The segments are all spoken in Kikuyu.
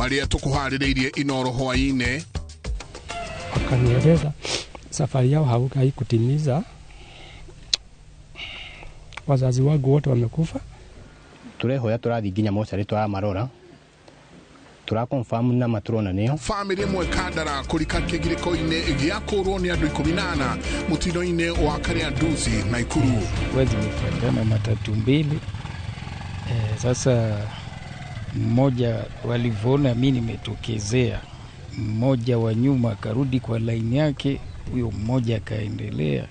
Maria tukuharĩrĩirie Inoro hwaĩ-inĩ. Akanieleza safari yao haikutimiza, wazazi wangu wote wamekufa. Turehoya turathi nginya mocarĩ turamarora turakonfamu na maturona nio. Famĩlĩ ĩmwe Kandara kũrika kĩgirĩko-inĩ gĩa kũrwo nĩ andũ 14 mũtino-inĩ wa Kariandusi Naikuru. Zimefuatana matatu mbili. Sasa mmoja walivyoona mimi nimetokezea, mmoja wa nyuma akarudi kwa laini yake, huyo mmoja akaendelea,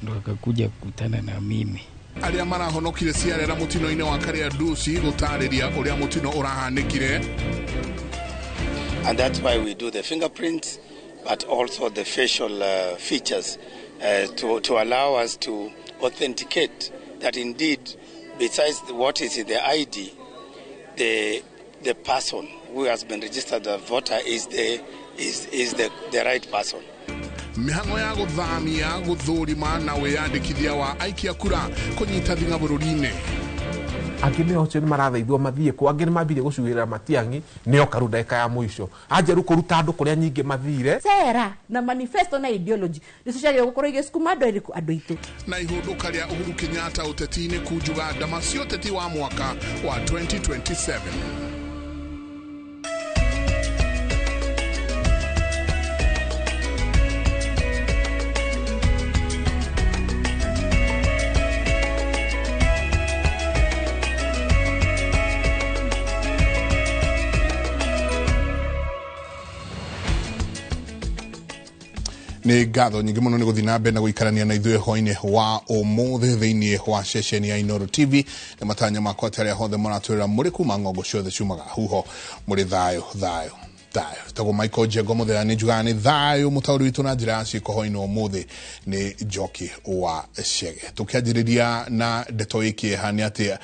ndo akakuja kukutana na mimi. Arĩa marahonokire ciarera mũtino-inĩ wa Kariandusi gũtarĩria ũrĩa mũtino ũrahanĩkire. And that's why we do the fingerprints, but also the facial features to allow us to authenticate that indeed, besides what is in the ID, the person who has been registered as a voter is the right person. Mĩhang'o ya gũthamia gũthũrima na wĩyandĩkithia wa aikia kura kũnyita thing'a bũrũri-inĩ. Angĩ nĩo ũcio nĩmarathaithwo mathiĩ kũ, angĩ nĩmambirie gũcuhĩrĩra Matiang'i nĩo karu ndagĩka ya mũico. Anjeru kũruta andũ kũrĩa nyingĩ mathire. Sera na manifesto na ideology nĩcio ciagĩrĩirwo gũkorwo igĩcukuma andũ erĩkũ andũ aitũ. Na ihũndũka rĩa Uhuru Kenyatta ũteti-inĩ kunjuga ndama cia ũteti wa mwaka wa 2027. Nĩ ngatho nyingĩ mũno nĩ gũthiĩ na mbere na gũikarania na ithuĩ hwaĩ-inĩ wa ũmũthĩ thĩinĩ wa ceceni ya Inooro TV. Nĩ matanya makwa atĩ arĩa othe maratwĩrĩra mũrĩ kuma ng'ongo ciothe ciumaga huho mũrĩ thayũ thayũ thayũ. Tagwo Michael Njengo mũthenya nĩ njugaga nĩ thayũ. Mũtaũri witũ na njĩra ya ciĩko hwaĩ-inĩ wa ũmũthĩ nĩ Njoki wa Chege. Tũkĩanjĩrĩria na ndeto ĩ kĩeha nĩ atĩ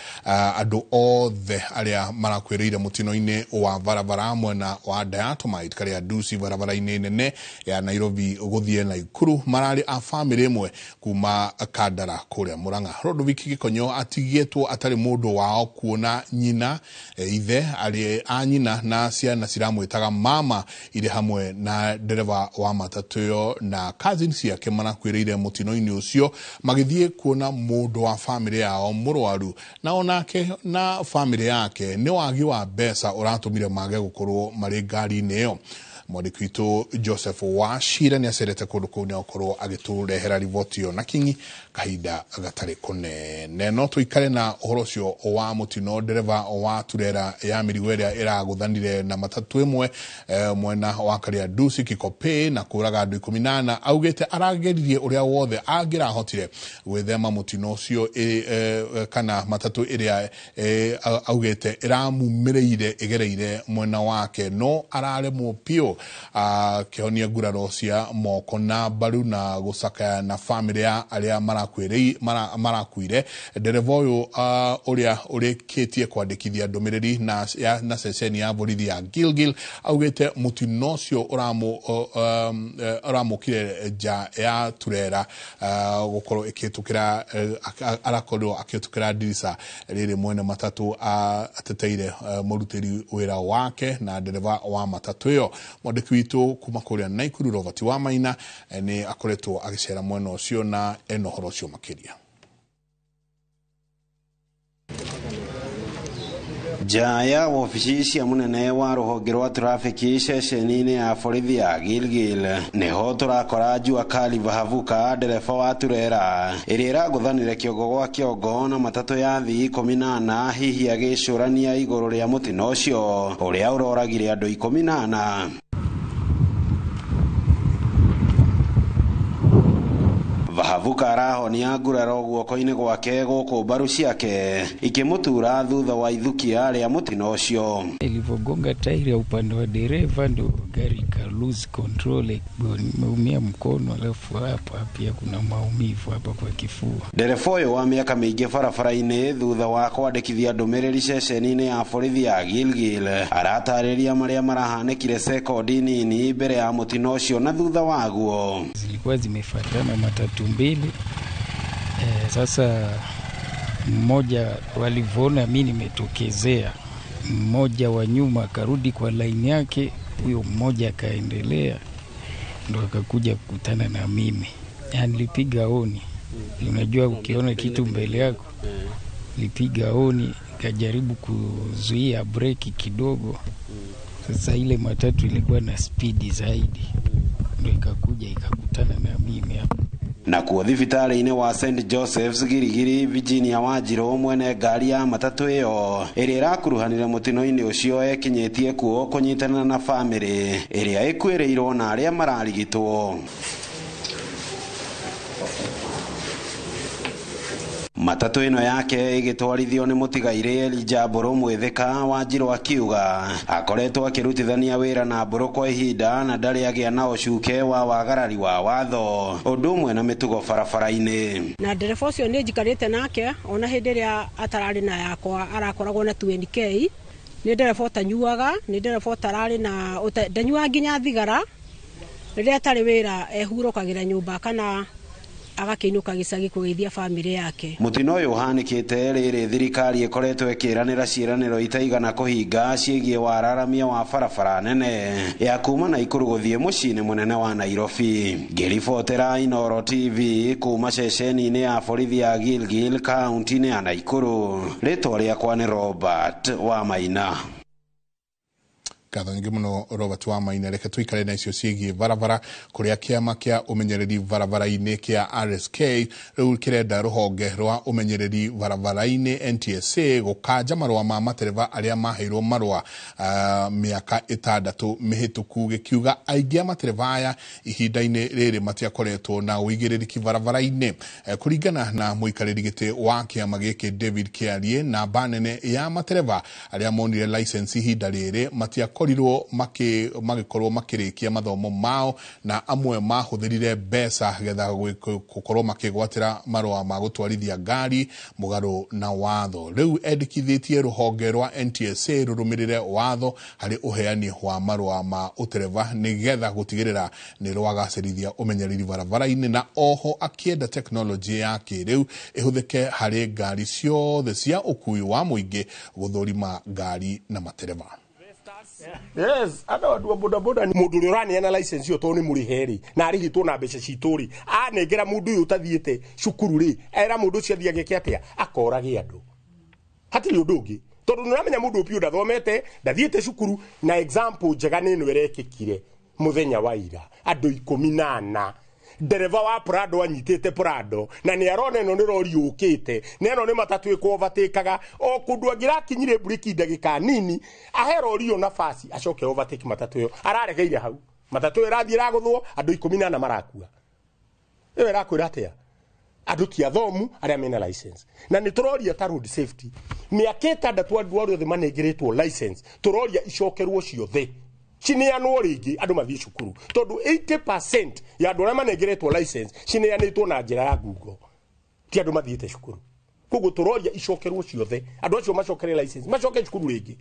andũ othe arĩa marakuĩrĩire mũtino-inĩ wa barabara mwena wa Diatomite Kariandusi barabara-inĩ nene ya Nairobi gũthiĩ Naikuru mararĩ a famĩlĩ ĩmwe kuma Kandara kũrĩa Murang'a. Rodovik Gĩkonyo atigĩtwo atarĩ mũndũ wao kuona nyina, ithe arĩ a nyina na ciana ciramwĩtaga mama irĩ hamwe na ndereba wa matatũ ĩyo na cousin ciake marakuĩrĩire mũtino-inĩ ũcio magĩthiĩ kuona mũndũ wa famĩlĩ yao mũrwaru, na onake na famĩlĩ yake nĩ wagi wa mbeca ũratũmire mage gũkorwo marĩ ngari-inĩ ĩyo. Mwandĩki witũ Joseph Wachira nĩ acerete kũndũ kũu nĩ agũkorwo agĩtũrehera riboti ĩyo na kinyi kahinda gatarĩ kũnene. No tũikare na ũhoro ũcio wa mũtino ndereba wa turera ya mĩrigo ĩrĩa ĩragũthanire na matatũ ĩmwe mwena wa Kariandusi Kikopey na kũraga andũ 14 augĩte arageririe ũrĩa wothe angĩrahotire gwĩthema mũtino ũcio kana matatũ ĩrĩa augĩte ĩramumĩrĩire ĩgereire mwena wake no araremwo biũ akĩhonia nguraro cia moko na mbaru na gũcakaya na famĩlĩ ya arĩa marakuire. Ndereba ũyũ ũrĩa ũrĩkĩtie kwandĩkithia ndũmĩrĩri na ceceni ya borithi ya Gilgil augĩte mũtino ũcio ũramũkire nja ya turera gũkorwo ĩkĩhĩtũkĩra arakorirwo akĩhĩtũkĩra ndirica rĩrĩ mwene matatũ ateteire mũrutĩri wĩra wake na ndereba wa matatũ ĩyo. Mwandĩki witũ kuma kũrĩa Naikuru Robert Wamaina nĩ akoretwo agĩcera mwena ũcio na ena ũhoro ũcio makĩria. Nja ya wabici cia mũnene wa rũhonge rwa trafiki ceceni-inĩ ya borithi ya Gilgil nĩho tũrakora Jua Kali Vahavuka ndereba wa turera ĩrĩa ĩragũthanire kĩongo gwa kĩongo na matatũ ya thii 14 hihi agĩcũrania igũrũ rĩa mũtino ũcio ũrĩa ũroragire andũ 14. Vahavuka arahonia nguraro guoko-inĩ gwake gũkũ mbaru ciake ikĩmũtura thutha wa ithukia rĩa mũtino ũcio. Ilivyogonga tairi ya upande wa dereva ndo gari ka lose control, nimeumia mkono, alafu hapa pia kuna maumivu hapa kwa kifua. Ndereba ũyũ wa mĩaka mĩingĩ barabara-inĩ thutha wa kwandĩkithia ndũmĩrĩri ceceni-inĩ ya borithi ya Gilgil aratarĩria marĩa marahanĩkire sekondi nini mbere ya mũtino ũcio na thutha waguo. Zilikuwa zimefuatana matatu mbili. Sasa mmoja walivyoona mimi nimetokezea, Mmoja wa nyuma akarudi kwa laini yake, huyo mmoja akaendelea, ndo akakuja kukutana na mimi. Nilipiga honi, unajua ukiona kitu mbele yako, nilipiga honi, nikajaribu kuzuia breki kidogo. Sasa ile matatu ilikuwa na spidi zaidi, ndo ikakuja ikakutana na mimi hapo. Nakuo thibitarĩ-inĩ wa St Joseph's Girigiri Virginia Wanjiru mwene ngari ya matatũ ĩyo ĩrĩa ĩrakuruhanire mũtino-inĩ ũcio ekinyĩtie kuo kũnyitanĩra na bamĩrĩ ĩrĩa ĩkuĩrĩirwo na arĩa mararigitwo. Matatũ ĩno yake ĩgĩtwarithio nĩ mũtigairĩ Elijah Mbũrũ Mwĩthĩka. Wanjiru akiuga akoretwo akĩrutithania wĩra na Mbũrũ kwa ihinda na ndarĩ agĩa na ũcuke wa wagarari wa watho ũndũ ũmwe na mĩtugo barabara-inĩ. Na ndereba ũcio nĩ njikarĩte nake ona hĩndĩ ĩrĩa atararĩ na yakwa arakoragwo na 20K. Nĩ ndereba ũtanyuaga, nĩ ndereba ũtararĩ na ndanyuaga nginya thigara. Rĩrĩa atarĩ wĩra ehurũkagĩra nyũmba kana agakĩinũka gĩcagi kũgeithia bamĩrĩ yake. Mũtino ũyũ ũhanĩkĩte rĩrĩ thirikari ĩkoretwo ĩkĩranĩra ciĩranĩro itaigana kũhinga ciĩgiĩ wararamia wa barabara nene ya kuma Naikuru gũthiĩ mũciĩ-inĩ mũnene wa Nairobi. Ngĩribotera Inooro TV kuma ceceni-inĩ ya borithi ya Gilgil kaunti-inĩ ya Naikuru, rĩtwa rĩakwa nĩ Robert Wamaina. Ngatho nyingĩ mũno Robert Wamaina. Reke tũikare na icio ciĩgiĩ barabara kũrĩa kĩama kĩa ũmenyereri barabara-inĩ kĩa RSK rĩu kĩrenda rũhonge rwa ũmenyereri barabara-inĩ NTSA gũkanja marũa ma matereba arĩa maheirwo marũa mĩaka 6 mĩhĩtũku, gĩkiuga aingĩ a matereba aya ihinda-inĩ rĩrĩ matiakoretwo na ũigĩrĩrĩki barabara-inĩ. Kũringana na mũikarĩri gĩtĩ wa kĩama gĩkĩ David Kĩarie, namba nene ya matereba arĩa monire license ihinda rĩrĩ matiakorirwo magĩkorwo makĩrĩkia mathomo mao na amwe mahũthĩrire mbeca getha gũkorwo makĩgwatĩra marũa ma gũtwarithia ngari mũgarũ na watho. Rĩu endekithĩtie rũhonge rwa NTSA rũrũmĩrĩre watho harĩ ũheani wa marũa ma ũtereba nĩgetha gũtigĩrĩra nĩ rwagacĩrithia ũmenyereri barabara-inĩ, na oho akĩenda tekinoronjĩ ya kĩrĩu ĩhũthĩke harĩ ngari ciothe cia ũkui wa mũingĩ gũthũrima ngari na matereba. Yes, andå andå a boda boda mundu uri uraneana license iyo to ni murihe ri na arihitwo na mbeca citå ri anengera mundu uyu utathiite cukuru ri era mundu ucio athiage ke atia akorage andu hatiri undu ungi tondu ni uramenya mundu upiu ndathomete ndathiite cukuru. Na example njega ni ino irekikire muthenya wa ira andu 14 ndereba wa Prado anyitite Prado na ni arona ino ni rori yukite na ino ni matatu ikuovatikaga o kundu angirakinyire briki ndagika nini ahe rori yo nafasi acoke overtake matatu yo araregeire hau matatu irathie iraguthwo andu 14 marakua. Iyo irakwira atia andu ti athomu aria mena license na ni turoria ta road safety miaka 6 andu othe manengeretwo license turoria icokerwo ciothe cineanwo ringi andu mathie cukuru tondu 80% ya andu aria manengeretwo license cineanitwo na njira ya Google ti andu mathiite cukuru. Koguo turoria icokerwo ciothe andu acio macokere license macoke cukuru ringi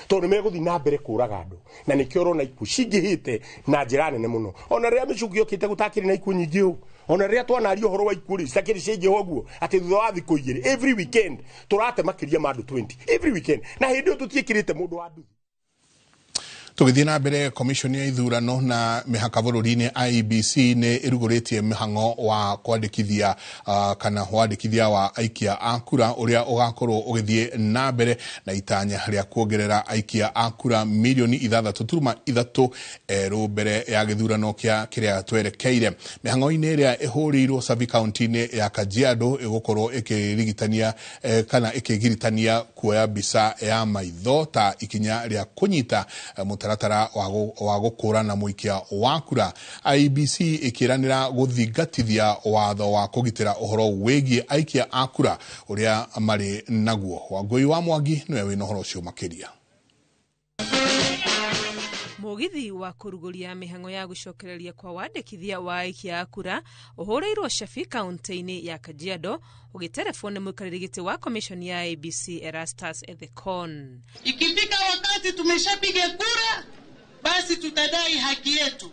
tondu meguthi na mbere kuraga andu na nikio urona ikuũ cingihite na njira nene muno. Ona riria micuki yokite gutakiri na ikuũ nyingi u ona riria twanaria uhoro wa ikuũ ri citakiri ciaingĩha ũguo ati thutha wa thikũ 2 every weekend turate makiria ma andu 20 every weekend na hindi ĩyo tutiĩkĩrĩte mũndũ wa nduthi. Tũgĩthiĩ na mbere, commission ya ithurano na mĩhaka bũrũri-inĩ IEBC nĩ ĩrugũrĩtie mĩhang'o wa kwandĩkithia kana wandĩkithia wa aikia a kura ũrĩa ũgakorwo ũgĩthiĩ na mbere na itanya rĩa kuongerera aikia a kura milioni 6.3 erũ mbere ya gĩthurano kĩa kĩrĩa twerekeire. Mĩhang'o-inĩ ĩrĩa ĩhũrĩirwo Sabi County-inĩ ya Kajiado ĩgũkorwo ĩkĩrigitania kana ĩkĩgiritania kuoya mbica ya maitho ta ikinya rĩa kũnyita mũtaratara wa gũkũrana mũikia wa kura. IEBC ĩkĩranĩra gũthingatithia watho wa kũgitĩra ũhoro wĩgiĩ aikia a kura ũrĩa marĩ naguo. Wangũi wa Mwangi nĩwe wĩna ũhoro ũcio makĩria. Mũgithi wa kũrugũria mĩhang'o ya gũcokereria kwa wandĩkithia wa aikia a kura ũhũrĩirwo Shafi kaunti-inĩ ya Kajiado ũgĩterebwo nĩ mũikarĩri gĩtĩ wa commission ya IEBC Erastus Ethekon. Ikifika wakati tumeshapiga kura, basi tutadai haki yetu,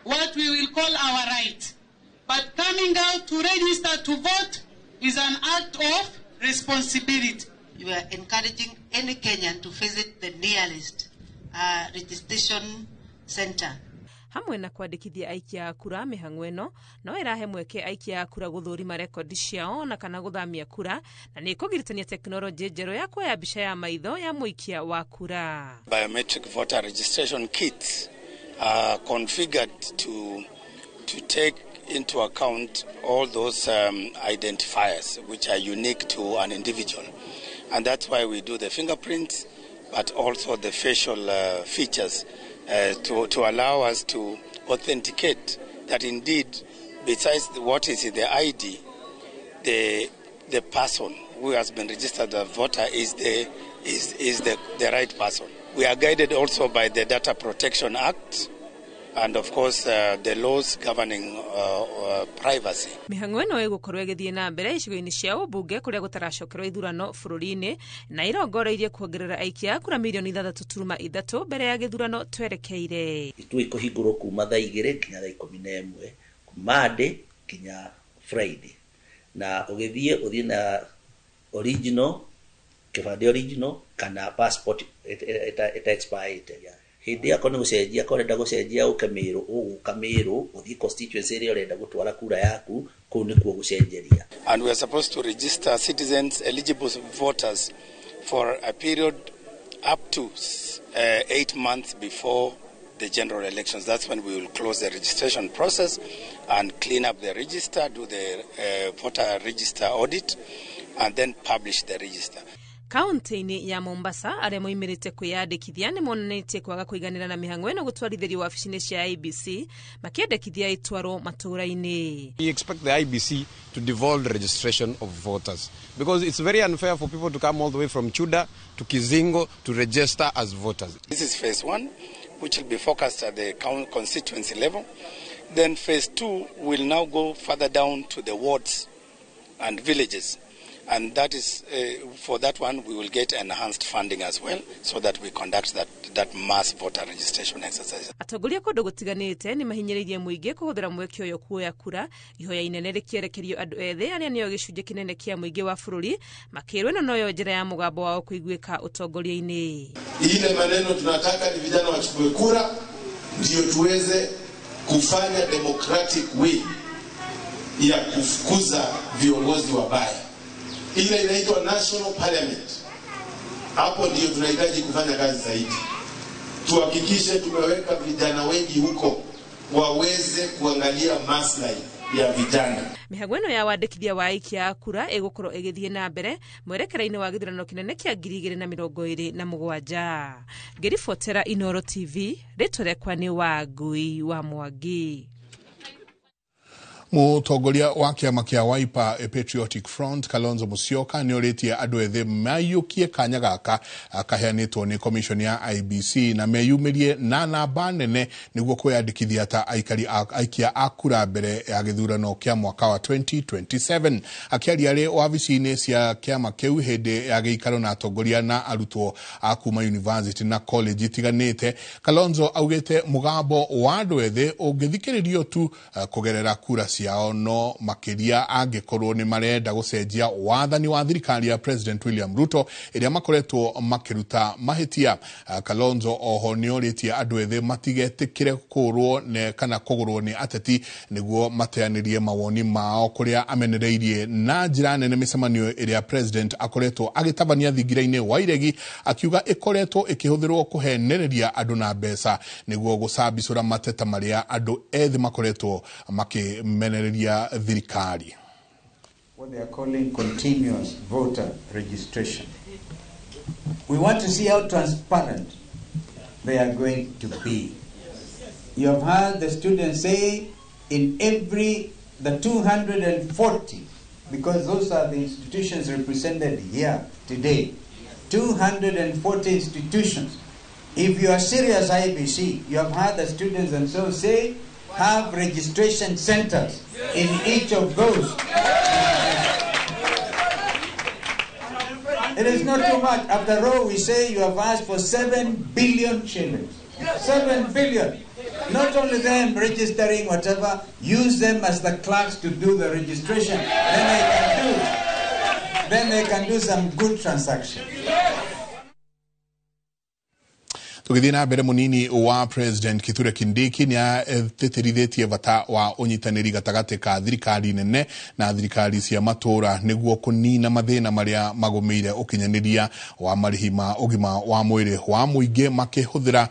what we will call our right. But coming out to register to vote is an act of responsibility. You are encouraging any Kenyan to visit the nearest registration center. Hamwe na kwandĩkithia aikia a kura, mĩhang'o ĩno no ĩrahe mweke aikia a kura gũthũrima rekondi ciao na kana gũthamia kura, na nĩ ĩkũgiritania tekinoronjĩ njerũ ya kuoya mbica ya maitho ya mũikia wa kura. Biometric voter registration kits are configured to take into account all those identifiers which are unique to an individual. And that's why we do the fingerprints, but also the facial features to allow us to authenticate that indeed, besides what is in the ID, the person who has been registered as a voter is the right person. We are guided also by the Data Protection Act and of course the laws governing privacy. Mĩhang'o ĩno ĩgũkorwo ĩgĩthiĩ na mbere icigo-inĩ cia ũmbunge kũrĩa gũtaracokerwo ithurano bũrũri-inĩ, na irongoreirie kuongerera aikia a kura mirioni 6.3 mbere ya gĩthurano twerekeire. Ituo ikũhingũrwo kuma thaa 2 nginya thaa 11, Monday nginya Friday, na ũgĩthiĩ ũthiĩ na original kĩbandĩ, original kana passport ĩta expire. Hĩndĩ ĩyo akorwo nĩ gũcenjia, akorwo ũrenda gũcenjia ũke Mĩrũ, ũgũka Mĩrũ, ũthiĩ constituency ĩrĩa ũrenda gũtwara kura yaku, kũu nĩkuo gũcenjeria. And we are supposed to register citizens, eligible voters, for a period up to 8 months before the general elections. That's when we will close the registration process and clean up the register, do the voter register audit, and then publish the register. Kaunti-inĩ ya Mombasa, arĩa moimĩrĩte kwĩyandĩkithia nĩ monanĩtie kwaga kũiganĩra na mĩhang'o ĩno gũtwarithĩrio wabici-inĩ cia IEBC, makĩendekithia ĩtwarwo matũũra-inĩ. We expect the IEBC to devolve registration of voters because it's very unfair for people to come all the way from Chuda to Kizingo to register as voters. This is phase one, which will be focused at the constituency level. Then phase two will now go further down to the wards and villages. And that is, for that one, we will get enhanced funding as well, so that we conduct that mass voter registration exercise. Atongoria kũndũ gũtiganĩte nĩ mahinyĩrĩirie mũingĩ kũhũthĩra mweke ũyũ kuoya kura, ihoya inene rĩkĩerekerio andũ ethĩ arĩa nĩo gĩcunjĩ kĩnene kĩa mũingĩ wa bũrũri, makĩrwo ĩno noyo njĩra ya mũgambo wao kũiguĩka ũtongoria-inĩ. Ile maneno tunataka ni vijana wachukue kura ndio tuweze kufanya democratic way ya kufukuza viongozi wabaya. Ile inaitwa national parliament. Hapo ndio tunahitaji kufanya kazi zaidi, tuhakikishe tumeweka vijana wengi huko waweze kuangalia maslahi ya vijana. Mĩhang'o ĩno ya wandĩkithia wa aikia a kura ĩgũkorwo ĩgĩthiĩ na mbere mwerekera-inĩ wa gĩthurano kĩnene kĩa 2027. Ngĩribotera Inoro TV, rĩtwa rĩakwa nĩ Wangui wa Mwangi. Mũtongoria wa kĩama kĩa Wiper Patriotic Front Kalonzo Musyoka nĩ orĩtie andũ ethĩ maiyũkie kanya gaka kaheanĩtwo nĩ commission ya IEBC na meyumĩrie na namba nene nĩguo kwĩyandĩkithia ta aikari aikia a kura mbere ya gĩthurano kĩa mwaka wa 2027. Akĩaria arĩ wabici-inĩ cia kĩama kĩu hĩndĩ ya gĩikaro na atongoria na arutwo a kuma university na college itiganĩte, Kalonzo augĩte mũgambo wa andũ ethĩ ũngĩthikĩrĩrio tu kũgerera kura ciao, no makĩria angĩkorwo nĩ marenda gũcenjia wathani wa thirikari ya President William Ruto ĩrĩa makoretwo makĩruta mahĩtia. Kalonzo oho nĩ orĩtie andũ ethĩ matigetĩkĩre kũrwo kana kũgũrwo nĩ ateti nĩguo mateanĩrie mawoni mao, kũrĩa amenereirie na njĩra nene mĩcemanio ĩrĩa President akoretwo agĩtabania thingira-inĩ wa iregi, akiuga ĩkoretwo ĩkĩhũthĩrwo kũhenereria andũ na mbeca nĩguo gũcambicũra mateta marĩa andũ ethĩ makoretwo makĩmenereria thirikari. What they are calling continuous voter registration. We want to see how transparent they are going to be. You have heard the students say in every, the 240, because those are the institutions represented here today, 240 institutions. If you are serious, IEBC, you have heard the students themselves say, have registration centers in each of those. It is not too much. After all, we say you have asked for 7 billion shillings. 7 billion. Not only them registering whatever, use them as the clerks to do the registration. Then they can do. Then they can do some good transactions. Tũgĩthiĩ na mbere, mũnini wa President Kithure Kindiki nĩ atĩtĩrithĩtie bata wa ũnyitanĩri gatagatĩ ka thirikari nene na thirikari cia matũũra nĩguo kũnina mathĩna marĩa magũmĩire ũkinyanĩria wa marĩhi ma ũgima wa mwĩrĩ wa mũingĩ makĩhũthĩra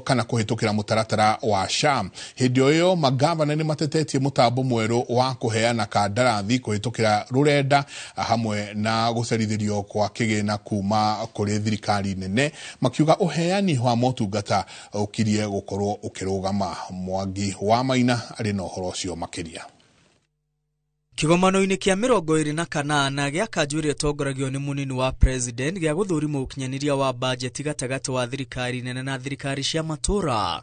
kana kũhĩtũkĩra mũtaratara wa SHA. Hĩndĩ o ĩyo, magavana nĩ matetetie mũtambo mwerũ wa kũheana kandarathi kũhĩtũkĩra rũrenda hamwe na gũcerithĩrio kwa kĩgĩna kuma kũrĩ thirikari nene, makiuga ũheani wa motungata ũkirie gũkorwo ũkĩrũgama. Mwangi wa Maina arĩ na ũhoro ũcio makĩria. Kĩgomano-inĩ kĩa 28 gĩa kanjũ ĩrĩa ĩtongoragio nĩ mũnini wa President gĩa gũthũrima ũkinyanĩria wa bajeti gatagatĩ wa thirikari nene na thirikari cia matũũra,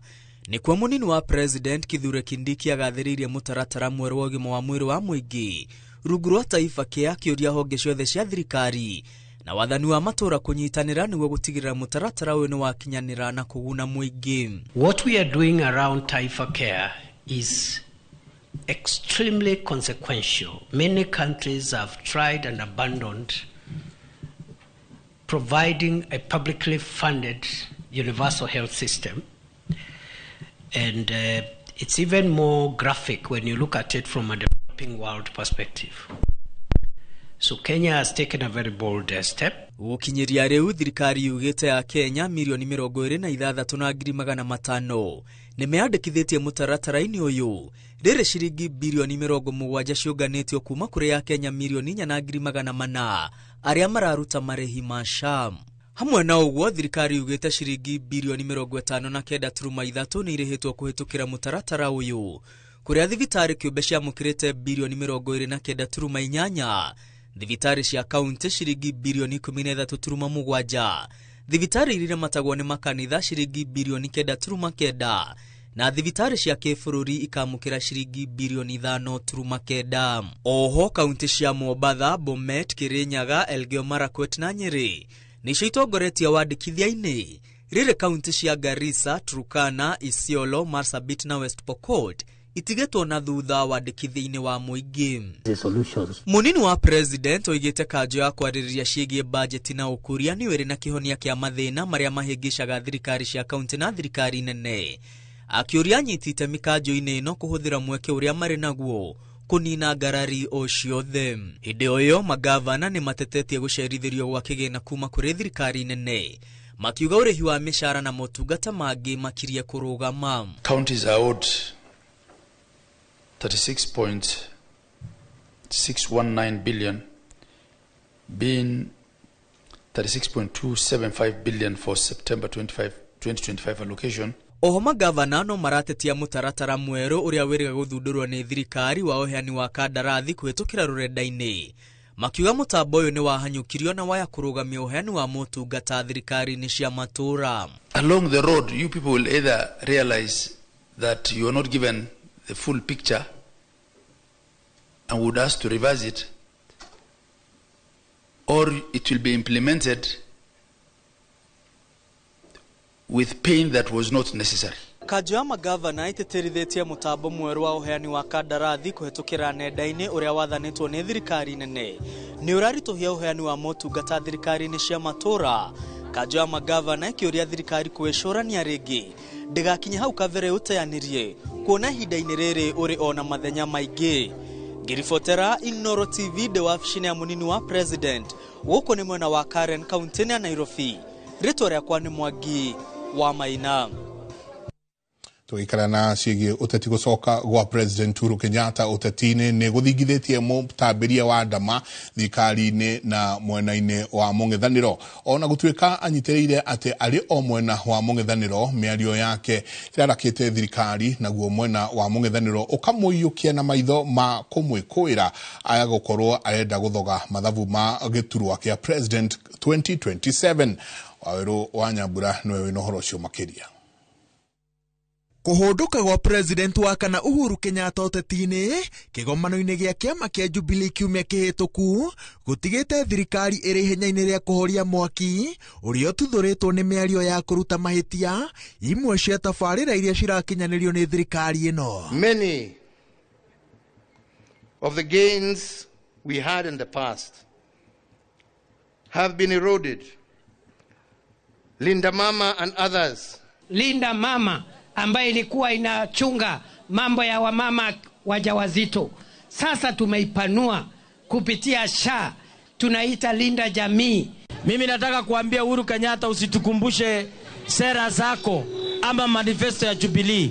nĩkuo mũnini wa President Kithure Kindiki agathĩrĩirie mũtaratara mwerũ wa ũgima wa mwĩrĩ wa mũingĩ rungu rwa Taifa Care, akĩũria honge ciothe cia thirikari na wathani wa matũũra kũnyitanĩra nĩguo gũtigĩrĩra mũtaratara ũyũ nĩ wakinyanĩra na kũguna mũingĩ. What we are doing around Taifa Care is extremely consequential. Many countries have tried and abandoned providing a publicly funded universal health system. And it's even more graphic when you look at it from a developing world perspective. So Kenya has taken a very bold step. Gũkinyĩria rĩu, thirikari yugĩte ya Kenya 26,500,000 nĩ meyandĩkithĩtie mũtaratara-inĩ ũyũ, rĩrĩ ciringi birioni 70 ciũnganĩtio kuma kũrĩ ya Kenya 4,400,000 arĩa mararuta marĩhi ma SHA. Hamwe na ũguo, thirikari yugĩte ciringi birioni 59.3 nĩ irĩhĩtwo kũhĩtũkĩra mũtaratara ũyũ, kũrĩa thibitarĩ kĩũmbe ciamũkĩrĩte birioni 29.8, thibitarĩ cia kaunti ciringi birioni 13.7, thibitarĩ iria iramatagwo nĩ makanitha ciringi birioni 9.9, na thibitarĩ cia kĩbũrũri ikamũkĩra ciringi birioni 5.9. Oho, kaunti cia Mombatha, Bomet, Kirinyaga, Elgeyo Marakwet na Nyĩrĩ nĩcio itongoretie wandĩkithia-inĩ, rĩrĩ kaunti cia Garissa, Turkana, Isiolo, Marsabit na West Pokot itigĩtwo na thutha wandĩkithia-inĩ wa mũingĩ. Mũnini wa President oigĩte kanjũ ya kwarĩrĩria ciĩgiĩ bajeti na ũkũria nĩyo ĩrĩ na kĩhonia kĩa mathĩna marĩa mahĩngĩcaga thirikari cia kaunti na thirikari nene, akĩũria anyiti itemi kanjũ-inĩ ĩno kũhũthĩra mweke ũrĩa marĩ naguo kũnina ngarari o ciothe. Hĩndĩ o ĩyo, magavana nĩ matetetie gũcerithĩrio gwa kĩgĩna kuma kũrĩ thirikari nene, makiuga ũrĩhi wa mĩcara na motungata mangĩ makirie kũrũgama. Counties are owed 36.619 billion, being 36.275 billion for September 25, 2025 allocation. Oho, magavana no maratetia mũtaratara mwerũ ũrĩa wĩrĩga gũthundũrwo nĩ thirikari wa ũheani wa kandarathi kũhĩtũkĩra rũrenda-inĩ, makiuga mũtambo ũyũ nĩ wahanyũkirio na waya kũrũgamia ũheani wa motungata thirikari-inĩ cia matũũra. Along the road, you people will either realize that you are not given the full picture and would ask to revise it, or it will be implemented with pain that was not necessary. Kanjũ ya magavana ĩtĩtĩrithĩtie mũtambo mwerũ wa ũheani wa kandarathi kũhĩtũkĩra nenda-inĩ ũrĩa wathanĩtwo nĩ thirikari nene nĩ ũraritũhia ũheani wa motungata thirikari-inĩ cia matũũra. Kanjũ ya magavana ĩkĩũria thirikari kwĩcũrania rĩngĩ ndĩgakinye hau kabere ũteanĩrie, kuona ihinda-inĩ rĩrĩ ũrĩ ona mathenya maingĩ. Ngĩribotera Inooro TV ndĩ wabici-inĩ ya mũnini wa President gũkũ nĩ mwena wa Karen, kaunti-inĩ ya Nairobi, rĩtwa rĩakwa nĩ Mwangi wa Maina. Tũgĩikara na ciĩgiĩ ũteti, gũcoka gwa President Uhuru Kenyatta ũteti-inĩ nĩ gũthingithĩtie mũtambĩria wa ndama thirikari-inĩ na mwena-inĩ wa mũng'ethanĩro. Ona gũtuĩka anyitĩrĩire atĩ arĩ o mwena wa mũng'ethanĩro, mĩario yake ĩrarakĩte thirikari, naguo mwena wa mũng'ethanĩro ũkamũiyũkia na maitho ma kũmwĩkũĩra aya gũkorwo arenda gũthoga mathabu ma gĩturwa kĩa President 2027. Wawerũ wa Nyambura nĩwe wĩna ũhoro ũcio makĩria. Kũhũndũka gwa President wa kana Uhuru Kenyatta ũteti-inĩ kĩgomano-inĩ gĩa kĩama kĩa Jubilee kiumia kĩhĩtũku gũtigĩte thirikari ĩrĩ ihenya-inĩ rĩa kũhoria mwaki ũrĩa ũtuthũrĩtwo nĩ mĩario ya kũruta mahĩtia imwe cia tabarĩra iria cirakinyanĩrio nĩ thirikari ĩno. Many of the gains we had in the past have been eroded. Linda Mama and others. Linda Mama ambaye ilikuwa inachunga mambo ya wamama wajawazito, sasa tumeipanua kupitia SHA, tunaita Linda Jamii. Mimi nataka kuambia Uhuru Kenyatta, usitukumbushe sera zako ama manifesto ya Jubilee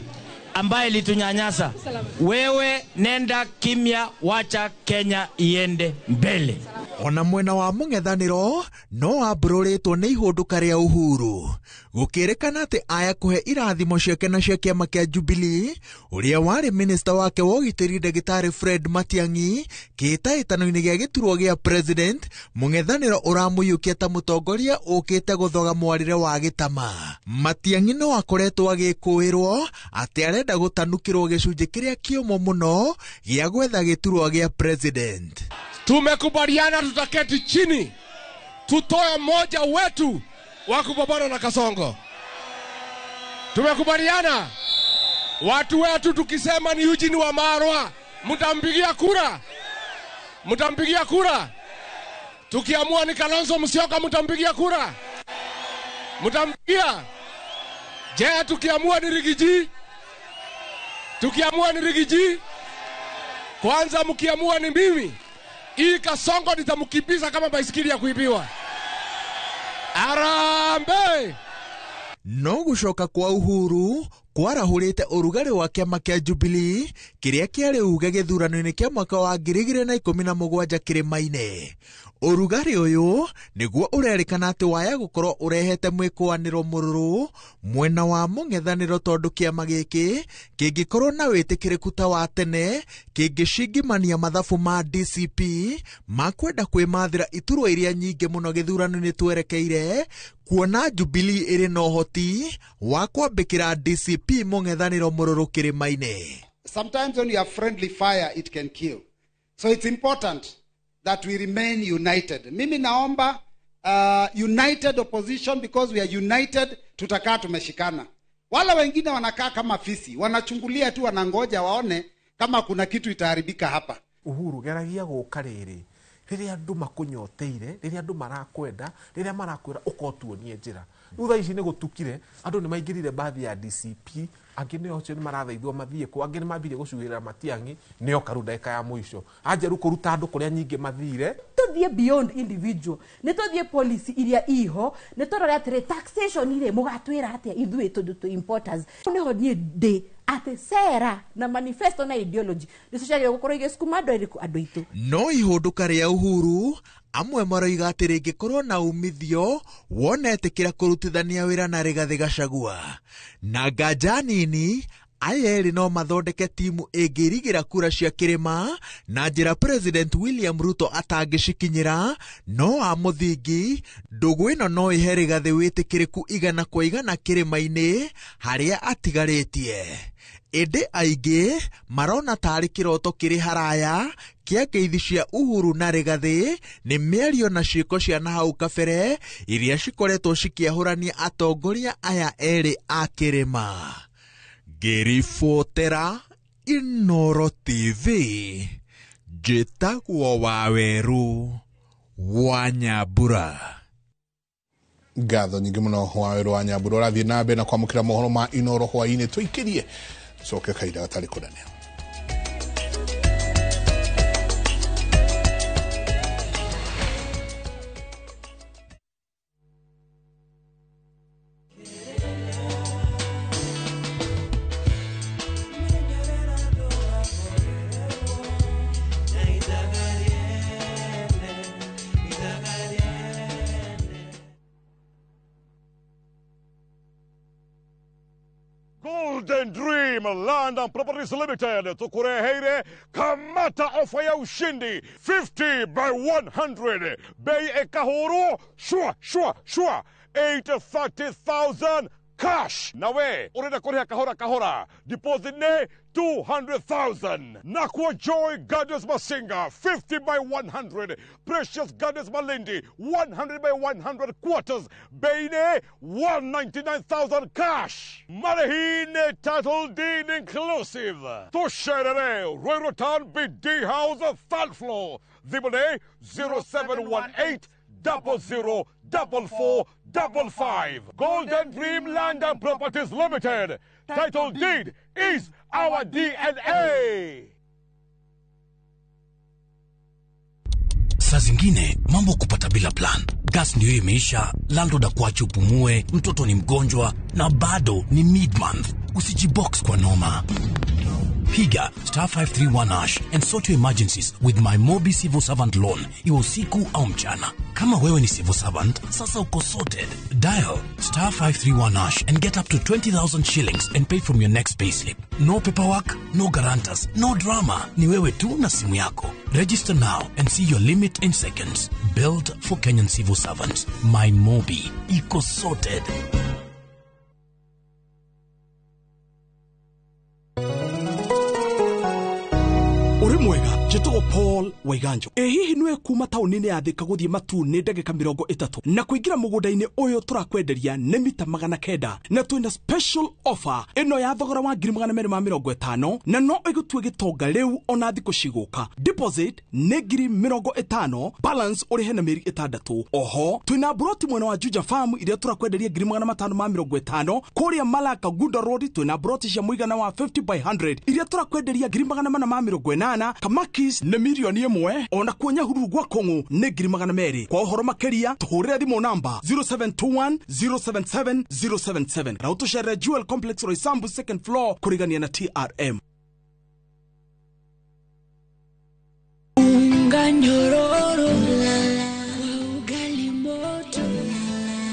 ambaye ilitunyanyasa. Wewe nenda kimya, wacha Kenya iende mbele. Ona mwena wa mũng'ethanĩro no wambũrũrĩtwo nĩ ihũndũka rĩa Uhuru, gũkĩrĩkana atĩ aya kũhe irathimo ciake na cia kĩama kĩa Jubilee ũrĩa warĩ minista wake wa ũgitĩri ndagĩtarĩ Fred Matiang'i kĩhĩtahĩtano-inĩ gĩa gĩturwa gĩa president, mũng'ethanĩro ũramũiyũkia ta mũtongoria ũkĩte gũthoga mwarĩre wa gĩtama. Matiang'i no akoretwo agĩkũĩrwo atĩ arenda gũtanukĩrwo gĩcunjĩ kĩrĩa kĩũmũ mũno gĩa gwetha gĩturwa gĩa president. Tumekubaliana tutaketi chini tutoe mmoja wetu wa kupambana na Kasongo. Tumekubaliana watu wetu, tukisema ni Eugene Wamalwa, mtampigia kura? Mtampigia kura? Tukiamua ni Kalonzo Musyoka, mtampigia kura? Mtampigia? Je, tukiamua ni Rigiji? Tukiamua ni Rigiji? Kwanza mkiamua ni mimi, hii Kasongo nitamkimbiza kama baisikeli ya kuibiwa. Arambe! No gucoka kwa Uhuru kwarahũrĩte ũrugarĩ wa kĩama kĩa Jubilee kĩrĩa kĩarĩ uge gĩthurano-inĩ kĩa mwaka wa 2017 kĩrĩma-inĩ. Ũrugarĩ ũyũ nĩguo ũrerĩkana atĩ waya gũkorwo ũrehete mwĩkũanĩro mũrũrũ mwena wa mũng'ethanĩro, tondũ kĩama gĩkĩ kĩngĩkorwo na wĩtĩkĩrĩku ta wa tene kĩngĩcingimania mathabu ma DCP ma kwenda kwĩmathĩra iturwa iria nyingĩ mũno gĩthurano-inĩ twerekeire, kuona Jubilee ĩrĩ na ũhoti wa kwambĩkĩra DCP mũng'ethanĩro mũrũrũ kĩrĩma-inĩ. Sometimes when you have friendly fire it can kill. So it's important that we remain united. Mimi naomba united opposition, because we are united, tutakaa tumeshikana. Wala wengine wanakaa kama fisi, wanachungulia tu, wanangoja waone kama kuna kitu itaharibika hapa. Uhuru geragia gũka rĩrĩ rĩrĩa andũ makũnyoteire, rĩrĩa andũ marakwenda, rĩrĩa marakwĩra ũkotuonie njĩra. Rĩu thaa ici nĩ gũtukire, andũ nĩ maingĩrire bathi ya DCP, angĩ nĩo acio nĩ marathaithwo mathiĩ kũ, angĩ nĩ mambirie gũcuhĩrĩra Matiang'i, nĩo karu ndagĩka ya mũico. Anjeru kũruta andũ kũrĩa nyingĩ mathire. Tũthiĩ beyond individual, nĩ tũthiĩ policy iria iho, nĩ tũrore atĩrĩ taxation irĩ mũgatwĩra atĩa ithuĩ tondũ tũ importers. Nĩho niĩ ndĩ atĩ sera na manifesto na ideology nĩcio ciagĩrĩirwo gũkorwo igĩcukuma andũ erĩkũ andũ aitũ. No ihũndũka rĩa Uhuru amwe maroiga atĩ rĩngĩkorwo na umithio wona etĩkĩra kũrutithania wĩra na Rigathĩ Gachagua na nganja nini, aya erĩ no mathondeke timu ĩngĩrigĩra kura cia kĩrĩma na njĩra President William Ruto atangĩcikinyĩra. No wa mũthingi ndũgũ ĩno no ĩhe Rigathĩ wĩtĩkĩrĩku 100 kwa 100 kĩrĩma-inĩ harĩa atigarĩtie. Ĩndĩ aingĩ marona tarĩ kĩroto kĩrĩ haraya kĩa ngeithi cia Uhuru na Rigathĩ nĩ mĩario na ciĩko cia nahau kabere iria cikoretwo cikĩahũrania atongoria aya erĩ a kĩrĩma. Ngĩribotera Inooro TV, njĩtagwo Waweru wa Nyambura. Ngatho nyingĩ mũno Waweru wa Nyambura. Ũrathiĩ na mbere na kwamũkĩra mohoro ma Inooro hwaĩ-inĩ, tũikĩrie tũcoke kahinda gatarĩ kũnene. Golden Dream Land and Properties Limited tukureheire kamata ofa ya ushindi 50 by 100 bei ekahuru shwa shwa shwa 830,000 cash. Na we urenda kuriha kahora kahora, deposit ne 200,000. Nakwa Joy Gardens Masinga 50 by 100, Precious Gardens Malindi 100 by 100 quarters, Beine 199,000 cash. Marihine title deed inclusive. Tusherere Royal Town BD House third floor. Thimũ 0718 00 44 55. Golden Dream Land and Properties Limited. Title deed is our DNA. Saa zingine mambo kupata bila plan. Gas ndio imeisha, landlord akuache upumue, mtoto ni mgonjwa na bado ni mid-month. Usijibox kwa noma. Piga star 531 hash and sort your emergencies with my Mobi Civil Servant Loan, iwe usiku au mchana. Kama wewe ni civil servant, sasa uko sorted. Dial star 531 hash and get up to 20,000 shillings and pay from your next payslip. No paperwork, no guarantors, no drama. Ni wewe tu na simu yako. Register now and see your limit in seconds. Built for Kenyan civil servants. My Mobi. Iko sorted. Mwega njĩtagwo Paul Waiganjo. Ĩ hihi nĩwe kuma taũni-inĩ ya Thika gũthiĩ Matuu nĩ ndagĩka 30 na kũingĩra mũgũnda-inĩ ũyũ tũrakwenderia nĩ mita 900 na twĩna special offer ĩno ya thogora wa 250,000 na no ĩgũtue gĩtonga rĩu ona thikũ cigũka. Deposit nĩ 50,000, balance ũrĩhe na mĩeri 6. Oho twĩna broti mwena wa Juja Farm iria tũrakwenderia 550,000. Kũrĩa Malaka Gunda Road twĩna broti cia mũigana wa 50 by 100 iria tũrakwenderia 480,000. Kamakis nĩ 1 million, ona kuo Nyahururu gwa Kong'u nĩ 200,000. Kwa ũhoro makĩria tũhũrĩre thimũ namba 0721 077 077 na ũtũcerere Jewel Complex Roysambu second floor kũrigania na TRM. Unga nyororo kwa ugali moto,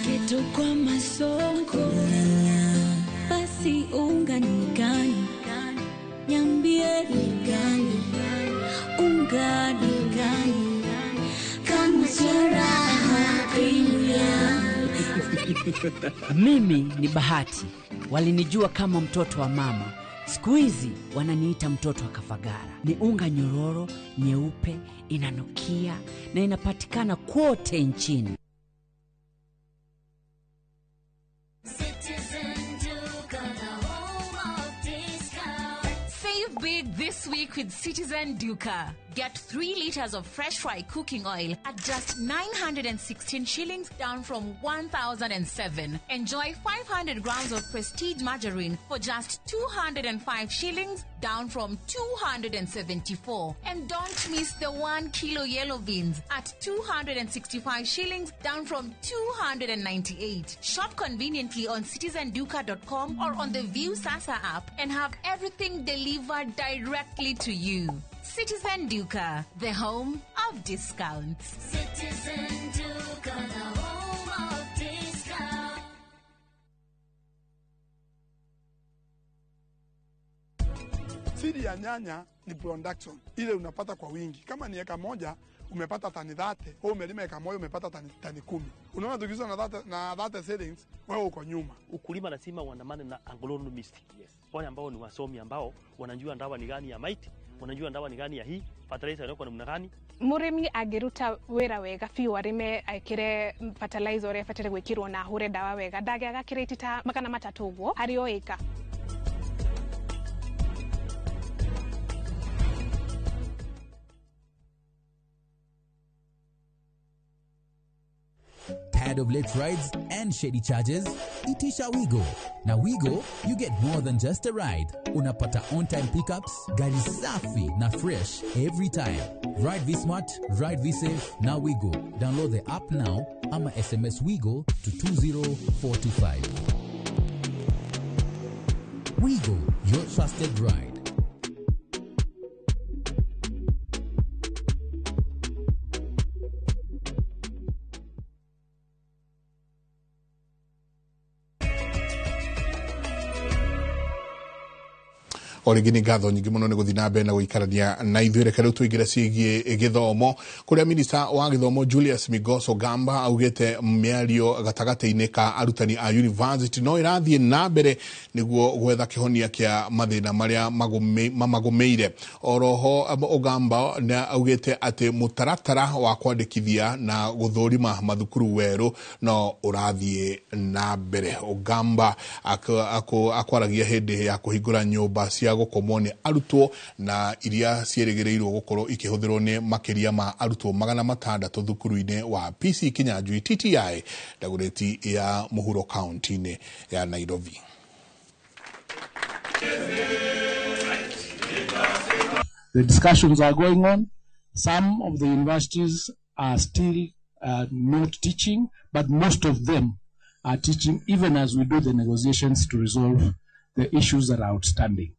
keto kwa masonko, basi unga ni gani? Niambie ni gani? Unga ni gani? Kama charaha premium. Mimi ni Bahati. Walinijua kama mtoto wa mama. Siku hizi wananiita mtoto wa Kafagara. Ni unga nyororo, nyeupe, inanukia na inapatikana kote nchini. Save big this week with Citizen Duka. Get 3 liters of fresh fry cooking oil at just 916 shillings, down from 1,007. Enjoy 500 grams of Prestige margarine for just 205 shillings, down from 274. And don't miss the 1 kilo yellow beans at 265 shillings, down from 298. Shop conveniently on citizenduka.com or on the View Sasa app and have everything delivered directly to you. Citizen Duka, the home of discounts. Citizen Duka, the home of discounts. Siri ya nyanya ni production ile unapata kwa wingi. Kama ni eka moja umepata tani 30, wewe umelima eka moja umepata tani 10. Unaona tukiuza na 30 seedlings, wewe uko nyuma. Ukulima lazima uandamane na agronomist. Yes. Wale ambao ni wasomi ambao wanajua ndawa ni gani ya maiti, wanajua ndawa ni gani ya hii, fertilizer inawekwa namna gani. Murimi angiruta wira wega biũ arime ekire fertilizer uria abatire gwikirwo na ahure ndawa wega ndagĩaga kirĩti ta 300 ũguo harĩ o ĩka. Tired of late rides and shady charges? Itisha Wigo. Now Wigo, you get more than just a ride. Unapata on-time pickups, gari safi na fresh every time. Ride V-Smart, ride V-Safe, now Wigo. Download the app now ama SMS Wigo to 20425. Wigo, your trusted ride. O rĩngĩ nĩ ngatho nyingĩ mũno nĩ gũthiĩ na mbere na gũikarania na ithuĩ. Reke rĩu tũingĩre ciĩgiĩ gĩthomo, kũrĩa minista wa gĩthomo Julius Migos Ogamba augĩte mĩario gatagatĩ-inĩ ka arutani a university no ĩrathiĩ na mbere nĩguo gwetha kĩhonia kĩa mathĩna marĩa mamagũmĩire. Oroho Ogamba nĩ augĩte atĩ mũtaratara wa kwandĩkithia na gũthũrima mathukuru werũ no ũrathiĩ na mbere. Ogamba akwaragia hĩndĩ ya kũhingũra nyũmba cia gũkomwo nĩ arutwo na iria ciĩrĩgĩrĩirwo gũkorwo ikĩhũthĩrwo nĩ makĩria ma arutwo 600 thukuru-inĩ wa PC Kinyanjui TTI Dagoretti ya Mũhuro kaunti-inĩ ya Nairobi. The discussions are going on. Some of the universities are still not teaching, but most of them are teaching even as we do the negotiations to resolve the issues that are outstanding.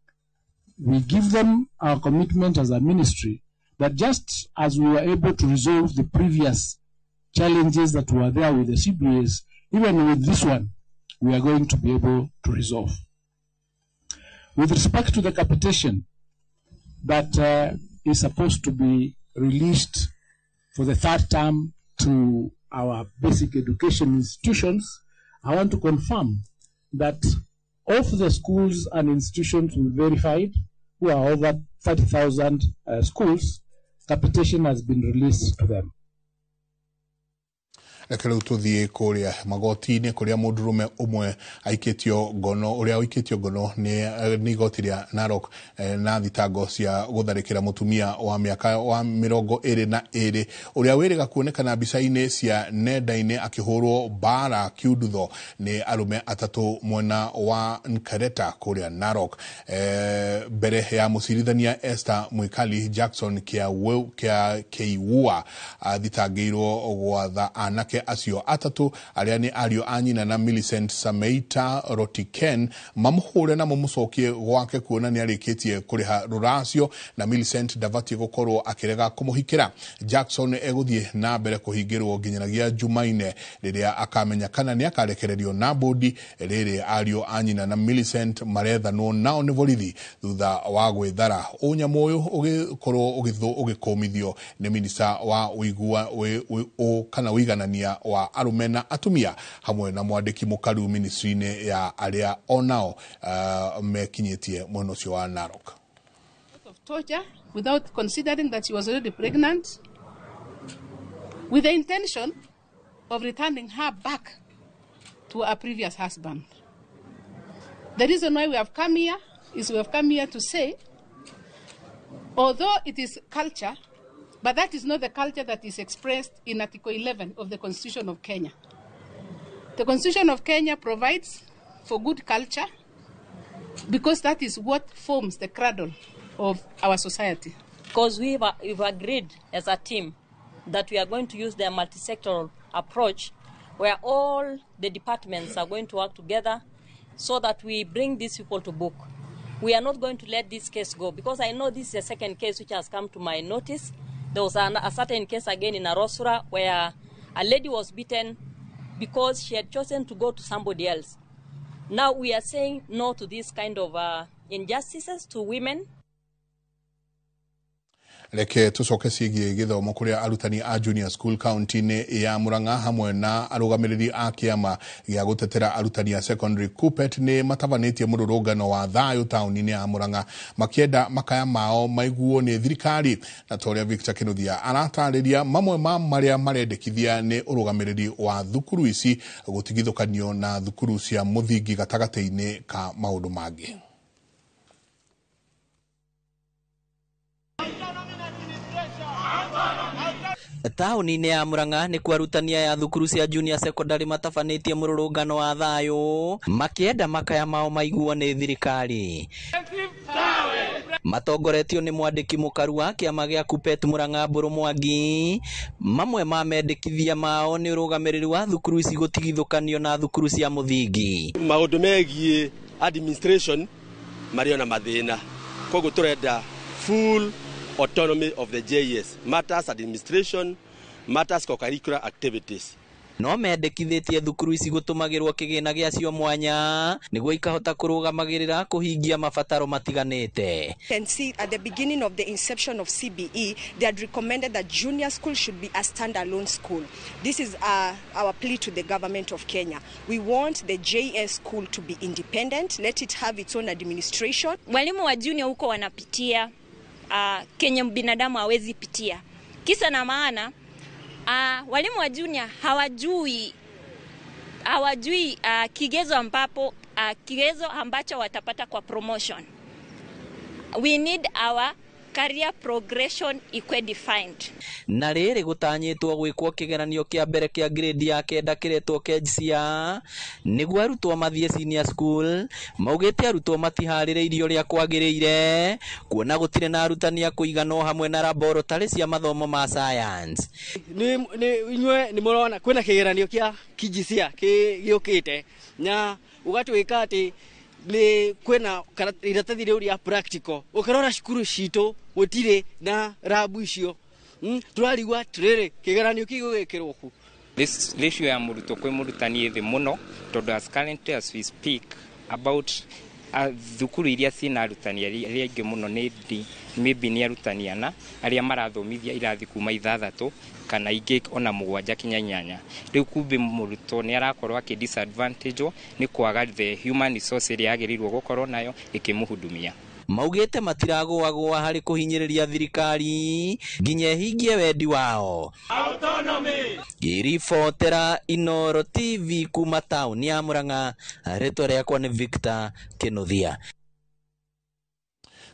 We give them our commitment as a ministry that just as we were able to resolve the previous challenges that were there with the CBAs, even with this one, we are going to be able to resolve. With respect to the capitation that is supposed to be released for the third term to our basic education institutions, I want to confirm that of the schools and institutions we verified, who are over 30,000 schools, capitation has been released to them. Reke rĩu tũthiĩ kũrĩa magoti-inĩ kũrĩa mũndũrũme ũmwe aikĩtio ngono, ũrĩa ũikĩtio ngono nĩ igoti rĩa Narok na thitango cia gũtharĩkĩra mũtumia wa mĩaka wa 22 ũrĩa wĩrĩga kuonekana mbica-inĩ cia nenda-inĩ akĩhũrwo mbara kiundutho nĩ arũme atatũ mwena wa Nkareta kũrĩa Narok. Mbere ya mũcirithania Esther Mwikali Jackson Keiwua athitangĩirwo gwatha anake acio atatũ arĩa nĩ ariũ a nyina na Millicent Sameita Rotiken mamũhũre na mamũcokie gwake kuona nĩ arĩkĩtie kũrĩha rũracio na Millicent ndabatiĩ gũkorwo akĩrega kũmũhikĩra. Jackson egũthiĩ na mbere kũhingĩrwo nginyanagia Jumaine rĩrĩa akamenya kana nĩ akarekererio na bodi rĩrĩ ariũ a nyina na Millicent marethanwo nao nĩ borithi thutha wa gwĩthara. Ũnyamũ ũyũ ũgĩkorwo ũgĩkũmithio nĩ minista wa ũigua kana ũiganania wa arume na atumia hamwe na mwandĩki mũkaru ministry-inĩ ya arĩa onao mekinyĩtie mwena ũcio wa Narok. Of torture without considering that she was already pregnant, with the intention of returning her back to her previous husband. The reason why we have come here is we have come here to say, although it is culture, but that is not the culture that is expressed in Article 11 of the Constitution of Kenya. The Constitution of Kenya provides for good culture because that is what forms the cradle of our society. Because we've agreed as a team that we are going to use the multi-sectoral approach where all the departments are going to work together so that we bring these people to book. We are not going to let this case go because I know this is the second case which has come to my notice. There was a certain case again in Arosura where a lady was beaten because she had chosen to go to somebody else. Now we are saying no to this kind of injustices to women. Reke tucoke ciĩgiĩ gĩthomo kũrĩa arutani a junior school county-inĩ ya Murang'a hamwe na arũgamĩrĩri a kĩama gĩa gũtetera arutani a secondary KUPPET nĩ matabanĩtie mũrũrũngano wa thayũ taũni-inĩ ya Murang'a makĩenda makaya mao maiguo nĩ thirikari. Na ta ũrĩa Victor Kinuthia aratarĩria mamwe ma marĩa marendekithia nĩ ũrũgamĩrĩri wa thukuru ici gũtigithũkanio na thukuru cia mũthingi gatagatĩ-inĩ ka maũndũ mangĩ. Taũni-inĩ ya Murang'a nĩkuo arutani aya thukuru cia junior secondary matabanĩtie mũrũrũngano wa thayũ makĩenda makaya mao maiguo nĩ thirikari. Matongoretio nĩ mwandĩki mũkaru wa kĩama gĩa KUPPET Murang'a Mbũrũ Mwangi, mamwe ma mendekithia mao nĩ ũrũgamĩrĩri wa thukuru ici gũtigithũkanio na thukuru cia mũthingi. Maũndũ megiĩ administration marĩ ona mathĩna, koguo tũrenda full autonomy of the JS, matters administration, matters co-curricular activities. No mendekithĩtie thukuru ici gũtũmagĩrwo kĩgĩna gĩacio mwanya nĩguo ikahota kũrũgamagĩrĩra kũhingia mabataro matiganĩte. Can see at the beginning of the inception of CBE, they had recommended that junior school should be a standalone school. This is our plea to the government of Kenya. We want the JS school to be independent. Let it have its own administration. Walimu wa junior huko wanapitia kenye binadamu hawezi pitia. Kisa na maana walimu wa junior hawajui kigezo ambapo kigezo ambacho watapata kwa promotion. We need our career progression equally defined. Na rĩrĩ gũtanyĩtwo gwĩkwo kĩgeranio kĩa mbere kĩa grade ya 9 kĩretwo KJSEA nĩguo arutwo mathiĩ senior school. Maugĩte arutwo matiharĩrĩirio ũrĩa kwagĩrĩire kuona gũtirĩ na arutani a kũigana o hamwe na laboratory cia mathomo ma science. Nĩ inyuĩ nĩ mũrona kwĩna kĩgeranio kĩa KJSEA gĩũkĩte na ũgatuĩka atĩ nĩ kwĩna iratathi rĩu rĩa practical. Ũkĩrora cukuru citũ gũtirĩ na rabu icio, tũrarigwo atĩrĩrĩ kĩgeranio kĩu gĩgwĩkĩrwo kũ. This ratio ya mũrutwo kwĩ mũrutani ĩ thĩ mũno tondũ as currently as we speak about thukuru iria ciĩna arutani arĩa aingĩ mũno nĩ maybe nĩ arutani ana arĩa marathomithia irathi kuma 6 kana ingĩ ona 7 kinya 8. Rĩu kumbe mũrutwo nĩ arakorwo akĩ disadvantage nĩ kwaga the human resource ĩrĩa agĩrĩirwo gũkorwo nayo ĩkĩmũhudumia. Maugĩte matiragũagũa harĩ kũhinyĩrĩria thirikari nginya ĩhingie wendi wao. Ngĩribotera Inooro TV kuma taũni ya Murang'a, rĩtwa rĩakwa nĩ Victor Kĩnuthia.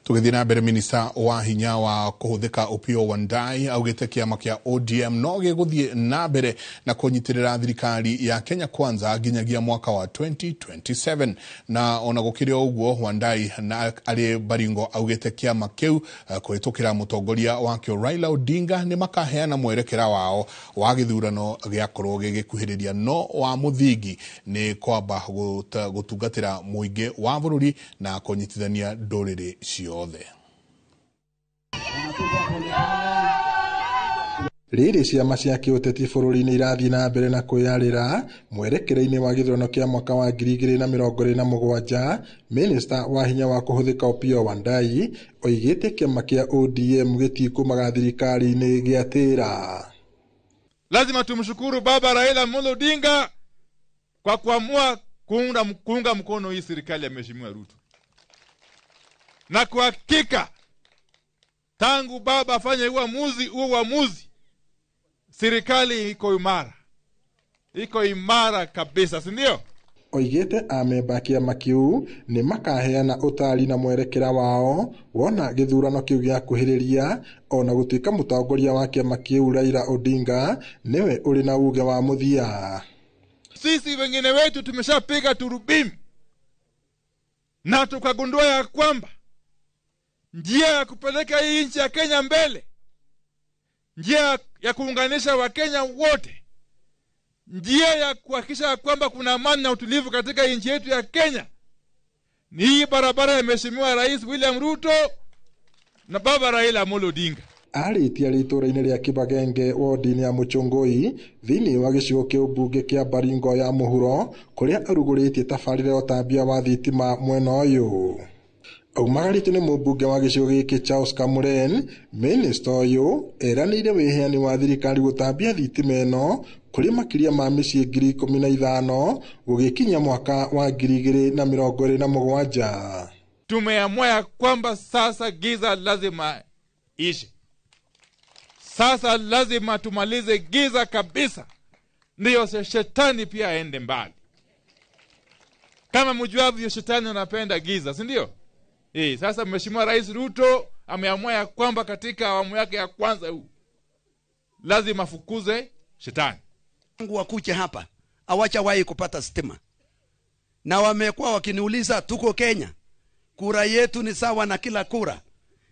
Tũgĩthiĩ na mbere, minista wa hinya wa kũhũthĩka Opiyo Wandayi augĩte kĩama kĩa ODM no gĩgũthiĩ na mbere na kũnyitĩrĩra thirikari ya Kenya Kwanza nginyagia mwaka wa 2027. Na ona gũkĩrĩ o ũguo, Wandayi na arĩ Baringo augĩte kĩama kĩu kũhĩtũkĩra mũtongoria wakĩo Raila Odinga nĩ makaheana mwerekera wao wa gĩthurano gĩakorwo gĩgĩkuhĩrĩria, no wa mũthingi nĩ kwamba gũtungatĩra mũingĩ wa bũrũri na kũnyitithania ndũrĩrĩ ciothe. Rĩrĩ ciama cia kĩũteti bũrũri-inĩ irathiĩ na mbere na kwĩyarĩra mwerekera-inĩ wa gĩthurano kĩa mwaka wa 2027. Minista wa hinya wa kũhũthĩka Opiyo Wandayi oigĩte kĩama kĩa ODM gĩtikumaga thirikari-inĩ gĩatĩra. Lazima tumshukuru Baba Raila Amolo Odinga kwa kuamua kuunga mkono hii serikali ya Mheshimiwa Ruto. Na kwa hakika tangu baba afanye huo uamuzi, serikali iko imara. Iko imara kabisa, si ndio? Oigĩte amemba a kĩama kĩu nĩ makaheana ũtaari na mwerekera wao wona gĩthurano kĩu gĩakuhĩrĩria, ona gũtuĩka mũtongoria wa kĩama kĩu Raila Odinga nĩwe ũrĩ na uge wa mũthia. Sisi wengine wetu tumeshapiga turubini na tukagundua ya kwamba njia ya kupeleka hii nchi ya Kenya mbele, njia ya kuunganisha Wakenya wote, njia ya kuhakikisha kwamba kuna amani na utulivu katika nchi yetu ya Kenya ni hii barabara ya Mheshimiwa Rais William Ruto na Baba Raila Amolo Odinga. Arĩtie arĩ itũũra-inĩ rĩa Kibagenge wodi-inĩ ya Mũchũngũi thĩinĩ wa gĩcigo kĩa ũmbunge kĩa Baringo ya mũhuro kũrĩa arugũrĩtie tabarĩra ya ũtambia wa thitima mwena ũyũ. Aumagarĩtio nĩ mũmbunge wa gĩcigo gĩkĩ Charles Kamuren, minista ũyũ eranĩire wĩheani wa thirikari gũtambia thitima ĩno kũrĩ makĩria ma mĩciĩ 15,000 gũgĩkinya mwaka wa 2027. Tumeamua ya kwamba sasa giza lazima ishe. Sasa lazima tumalize giza kabisa, ndiyo shetani pia aende mbali. Kama mjuavyo, shetani anapenda giza, si ndio? Sasa Mheshimiwa Rais Ruto ameamua ya kwamba katika awamu yake ya kwanza huu lazima afukuze shetani. Mungu wakuche hapa hawajawahi kupata stima, na wamekuwa wakiniuliza tuko Kenya, kura yetu ni sawa na kila kura.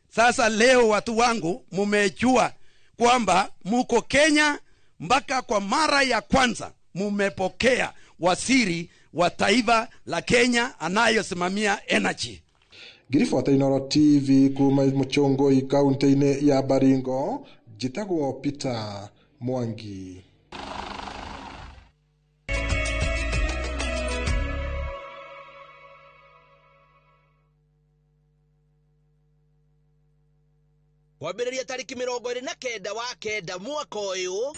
Sasa leo watu wangu mumejua kwamba muko Kenya, mpaka kwa mara ya kwanza mumepokea waziri wa taifa la Kenya anayosimamia energy. Ngiribota Inooro TV kuma Muchongoi kaunti-inĩ ya Baringo, njĩtagwo Peter Mwangi. Kwambĩrĩria tarĩki 29 wa 9 mwaka ũyũ.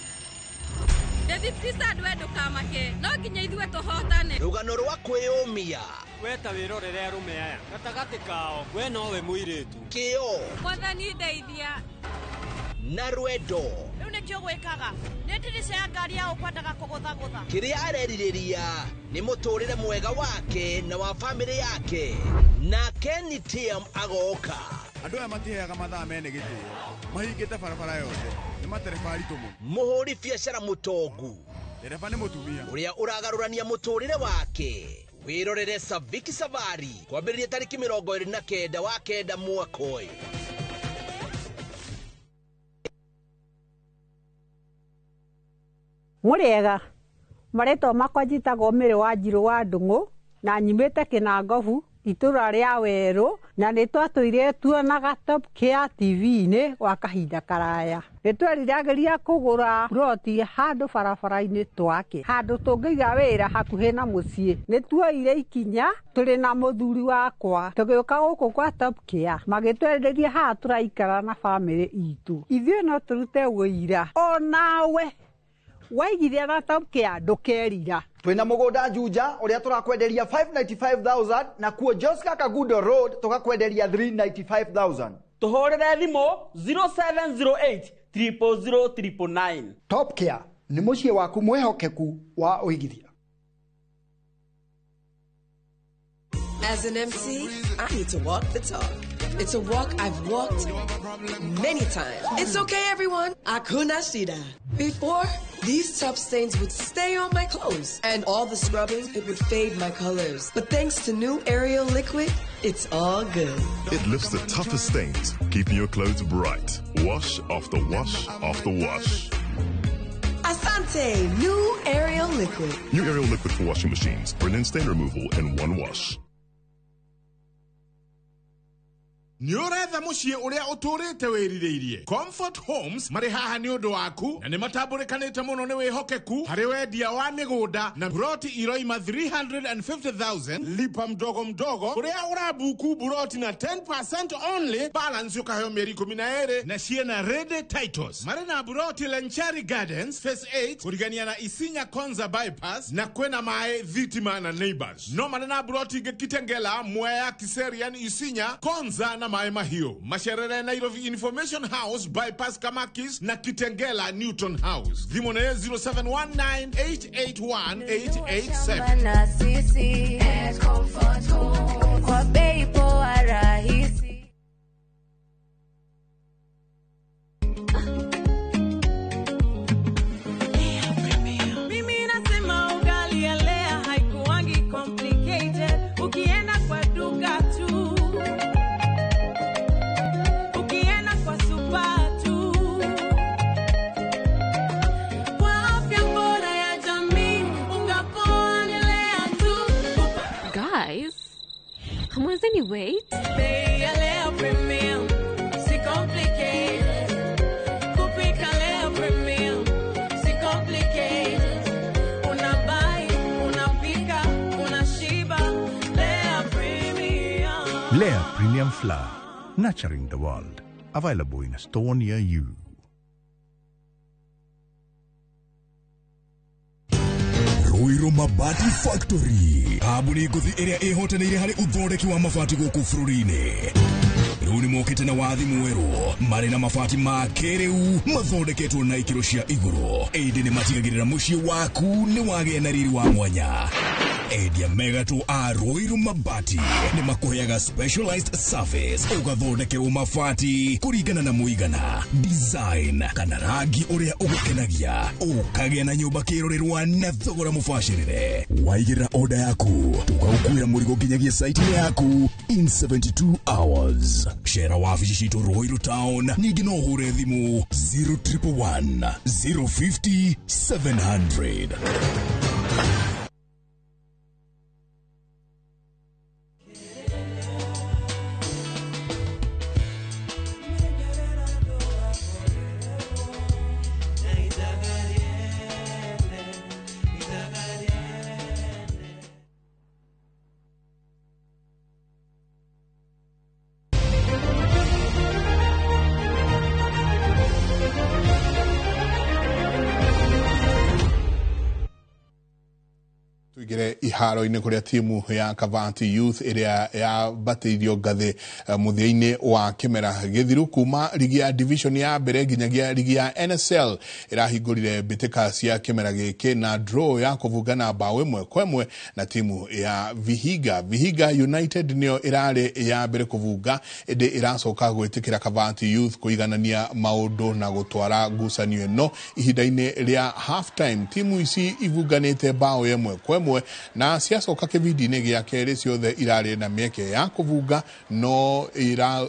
David Fisad, we ndũkamake, no nginya ithuĩ tũhotane. Rũgano rwa kwĩyũmia. We ta wĩrorere arũme aya gatagatĩ kao, we nowe mũirĩtu. Kĩo. Mwathani ndeithia. Na rwendo. Rĩu nĩkĩo gwĩkaga nĩ ndirica ya ngari ya ũkwendaga kũgũthagũtha. Kĩrĩa arerirĩria nĩ mũtũrĩre mwega wake na wa bamĩrĩ yake. Na Kenny Tiam agoka. Andũ aya matiheaga mathaa mene gĩtĩo, mahingĩte barabara yothe, nĩ matereba aritũ mũno. Mũhũri biacara mũtongu. Ndereba nĩ mũtumia. Ũrĩa ũragarũrania mũtũrĩre wake. Wĩrorere Saviki Savari kwambĩrĩria tarĩki 29 wa 9 mwaka ũyũ. Mũrĩega, marĩtwa makwa njĩtagwo Mĩrĩ wa Njirũ wa Ndung'u na nyumĩte Kĩnangobu itũra rĩa Werũ, na nĩ twatũire tuonaga Top Care TV-inĩ gwa kahinda karaya. Nĩ tweriragĩria kũgũra ploti handũ barabara-inĩ twake, handũ tũngĩiga wĩra hakuhĩ na mũciĩ. Nĩ tuoire ikinya tũrĩ na mũthuri wakwa tũgĩũka gũkũ kwa Top Care, magĩtwenderia haha tũraikara na bamĩrĩ itũ. Ithuĩ no tũrute wũira onawe waigithia na Top Care ndũkerira. Twina mũgũnda Juja ũrĩa tũrakwenderia 595,000 na kuo Joska Kagudo Road tũgakwenderia 395,000. Tũhũrĩre thimũ 0708 000 999. Top Care nĩ mũciĩ waku mwĩhokeku wa ũigithia. As an MC, I need to walk the talk. It's a walk I've walked many times. It's okay, everyone. Akuna shida. Before, these tough stains would stay on my clothes, and all the scrubbing, it would fade my colors. But thanks to new Ariel liquid, it's all good. It lifts the toughest stains, keeping your clothes bright. Wash after wash after wash. Asante, new Ariel liquid. New Ariel liquid for washing machines. Brilliant stain removal in one wash. Nĩ ũretha mũciĩ ũrĩa ũtũrĩte wĩrirĩirie. Comfort Homes marĩ haha nĩ ũndũ waku na nĩ matambũrĩkanĩte mũno nĩ wĩhokeku harĩ wendia wa mĩgũnda na broti iroima 350,000 lipa mdogo mdogo ũrĩa ũrabuku buroti na 10% only balance ũkaheo mĩeri 12 na ciĩna ready titles. Marĩ na buroti Lenchari Gardens Phase 8 kũrigania na Isinya Konza bypass na kwĩna maĩ thitima na neighbors. No marĩ na buroti ingĩ Kitengela, Mwea, Kiserian, Isinya, Konza na Maĩ Mahiũ. Macerere Nairobi Information House bypass Kamakis na Kitengela Newton House. Thimũ nĩ 0719881887. Na sisi Comfort Home kwa bei poa rahisi. Mimi nasema ugali ya Lea haikuangi complicated. Ukienda kwa duka tu, ukienda kwa super tu. Kwa afya bora ya jamii, unga poa ni Lea tu. Guys, hamwezi wait? Bei ya Lea Premium, si complicated. Kupika Lea Premium, si complicated. Unabuy, unapika, unashiba. Lea Premium. Lea Premium Flour, nurturing the world. Available in a store near you. Ruiru Mabati Factory, kambuni ngũthi ĩrĩa ĩhotanĩire harĩ ũthondeki wa mabati gũkũ bũrũri-inĩ. Rĩu nĩ mokĩte na wathi mwerũ, marĩ na mabati ma kĩrĩu mathondeketwo na ikĩro cia igũrũ. Ĩndĩ nĩ matigagĩrĩra mũciĩ waku nĩ wagĩa na riri wa mwanya. Endia megatũ a Ruiru Mabati nĩ makũheaga specialized service, ũgathondekerwo mabati kũringana na mũigana, design kana rangi ũrĩa ũgũkenagia, ũkagĩa na nyũmba kĩrorerwa na thogora mũbacĩrĩre. Waigĩrĩra order yaku, tũgagũkuĩra mũrigo nginyagia site-inĩ yaku in 72 hours. Cera wabici citũ Ruiru Town, ningĩ no ũhũre thimũ 0111 050 700. Tũingĩre iharo-inĩ kũrĩa timu ya Kabati Youth ĩrĩa yambatĩirio ngathĩ mũthia-inĩ wa kĩmera gĩthiru kuma rigi ya division ya mbere nginyagia rigi ya NSL ĩrahingũrire mbĩtĩka cia kĩmera gĩkĩ na draw ya kũbungana bao 1-1 na timu ya Vihiga. Vihiga United nĩyo ĩrarĩ ya mbere kũbunga ĩndĩ ĩracoka gwĩtĩkĩra Kabati Youth kũiganania maũndũ na gũtwara ngucanio ĩno ihinda-inĩ rĩa half time. Timu ici ibunganĩte bao 1-1 na ciacoka kĩbindi-inĩ gĩa kerĩ ciothe irarĩ na mĩeke ya kũbunga no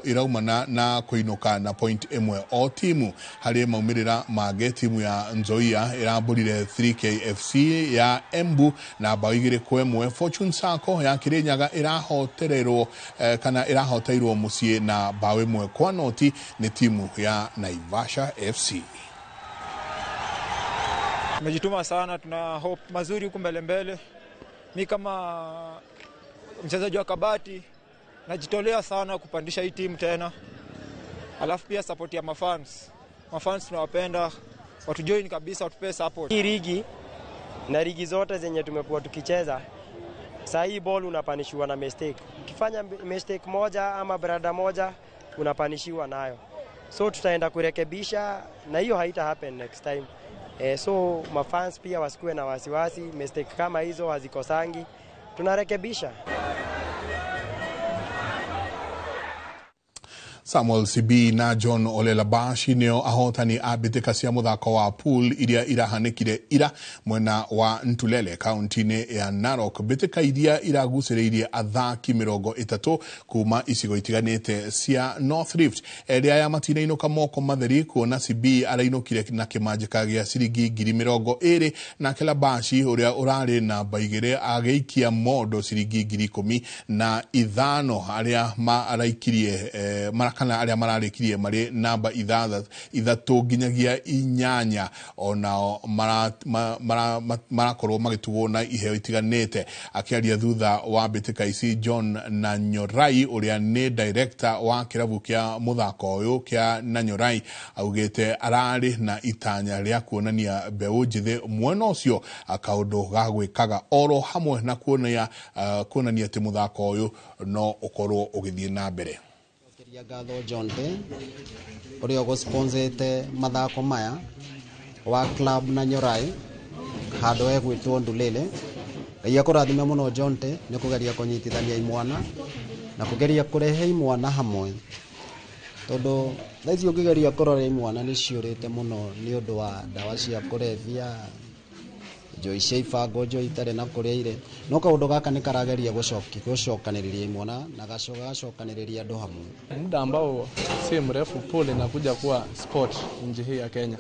iraumana na kũinũka na point 1 o timu. Harĩ maumĩrĩra mangĩ, timu ya Nzoia ĩrambũrire 3K FC ya Embu na bao 2-1. Fortune Sacco ya Kirinyaga ĩrahotererwo kana ĩrahoteirwo mũciĩ na bao 1-0 nĩ timu ya Naivasha FC. Tumejituma sana, tuna hope mazuri huku mbele mbele. Mi kama mchezaji wa Kabati najitolea sana kupandisha hii timu tena. Alafu pia support ya mafans. Mafans tunawapenda, watujoin kabisa, watupe support. Hii ligi na ligi zote zenye tumekuwa tukicheza, saa hii ball unapanishiwa na mistake. Ukifanya mistake moja ama brada moja unapanishiwa nayo. So tutaenda kurekebisha na hiyo haita happen next time. So mafans pia wasikuwe na wasiwasi, mistake kama hizo hazikosangi, tunarekebisha. Samuel Sibi na John Olelabashi nĩo ahotani a mbĩtĩka cia mũthako wa pool iria irahanĩkire ira mwena wa Ntulele kaunti-inĩ ya Narok. Mbĩtĩka iria iragucĩrĩirie athaki 30 kuma icigo itiganĩte cia North Rift. Erĩ aya matinainũka moko matheri kuona Sibi arainũkire na kĩmanjĩka gĩa ciringi 20,000 nake Labashi ũrĩa ũrarĩ namba 2 agĩikia mondo ciringi 15,000 arĩa maraikirie kana arĩa mararĩkirie marĩ namba 3 nginyagia 8 onao marakorwo magĩtugwo na iheo itiganĩte. Akĩaria thutha wa mbĩtĩka ici, John Nanyorai ũrĩa nĩ director wa kĩrabu kĩa mũthako ũyũ kĩa Nanyorai augĩte ararĩ na itanya rĩa kuonania mbeũ njĩthĩ mwena ũcio kaũndũ ga gwĩkaga oro hamwe na kuonania atĩ mũthako ũyũ no ũkorwo ũgĩthiĩ na mbere. Ngatho John Day uria ũgũsponsete mathako maya wa club na Nyorai handũ hegwĩtwo Ndulele. Ngai akũrathime mũno John Day nĩ kũgeria kũnyitithania imwana na kũgeria kũrehe imwana hamwe, tondũ thaa ici ũngĩgeria kũrora imwana nĩ ciũrĩte mũno nĩ ũndũ wa ndawa cia kũrebia, njoi cia ibango, njoi itarĩ na kũrĩa irĩ. No kaũndũ gaka nĩ karageria gũcokanĩrĩria imwana na gacokanĩrĩria andũ hamwe. Muda ambao si mrefu pool inakuja kuwa sport nchi hii ya Kenya,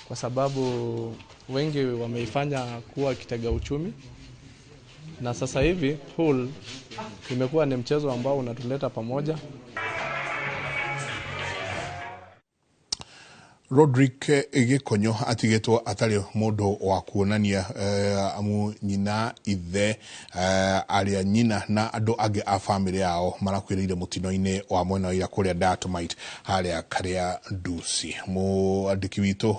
kwa sababu wengi wameifanya kuwa kitega uchumi, na sasa hivi pool imekuwa ni mchezo ambao unatuleta pamoja. Rodrick Gĩkonyo atigĩtwo atarĩ mũndũ wa kuonania amu nyina, ithe, arĩa nyina na andũ angĩ a bamĩrĩ yao marakuĩrĩire mũtino-inĩ wa mwena wa ira kũrĩa Datumite harĩa Karia Nduci. Mwandĩki witũ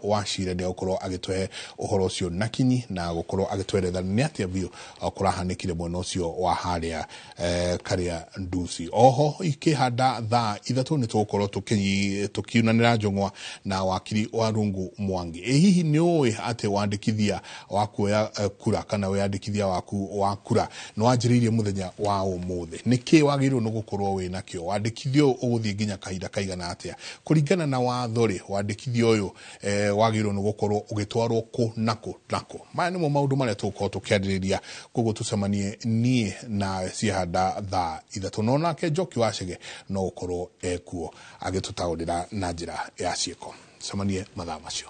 wa Cira nĩ egũkorwo agĩtũhe ũhoro ũcio na kinyi na gũkorwo agĩtweretha nĩ atĩa biũ kũrahanĩkire mwena ũcio wa harĩa Karia Nduci. Oho ikĩhanda thaa 3 nĩ tũgũkorwo tũkiunanĩra njũng'wa na wakiri wa Rungu Mwangi. Hihi nĩ ũĩ atĩ wandĩkithia wa kuoya kura kana wĩyandĩkithia waku wa kura nĩ wanjĩrĩirie mũthenya wa ũmũthĩ? Nĩkĩ wagĩrĩirwo nĩ gũkorwo wĩ nakĩo? Wandĩkithia ũyũ ũgũthiĩ nginya kahinda kaigana atĩa? Kũringana na watho rĩ, wandĩkithia ũyũ wagĩrĩirwo nĩ gũkorwo ũgĩtwarwo kũ na kũ na kũ? Maya nĩmo maũndũ marĩa tũgũkorwo tũkĩarĩrĩria, koguo tũcemanie niĩ nawe ciahanda thaa 3 no nake Njoki wa Chege no gũkorwo ekuo agĩtũtaũrĩra na njĩra ya ciĩko. Cemanie mathaa macio.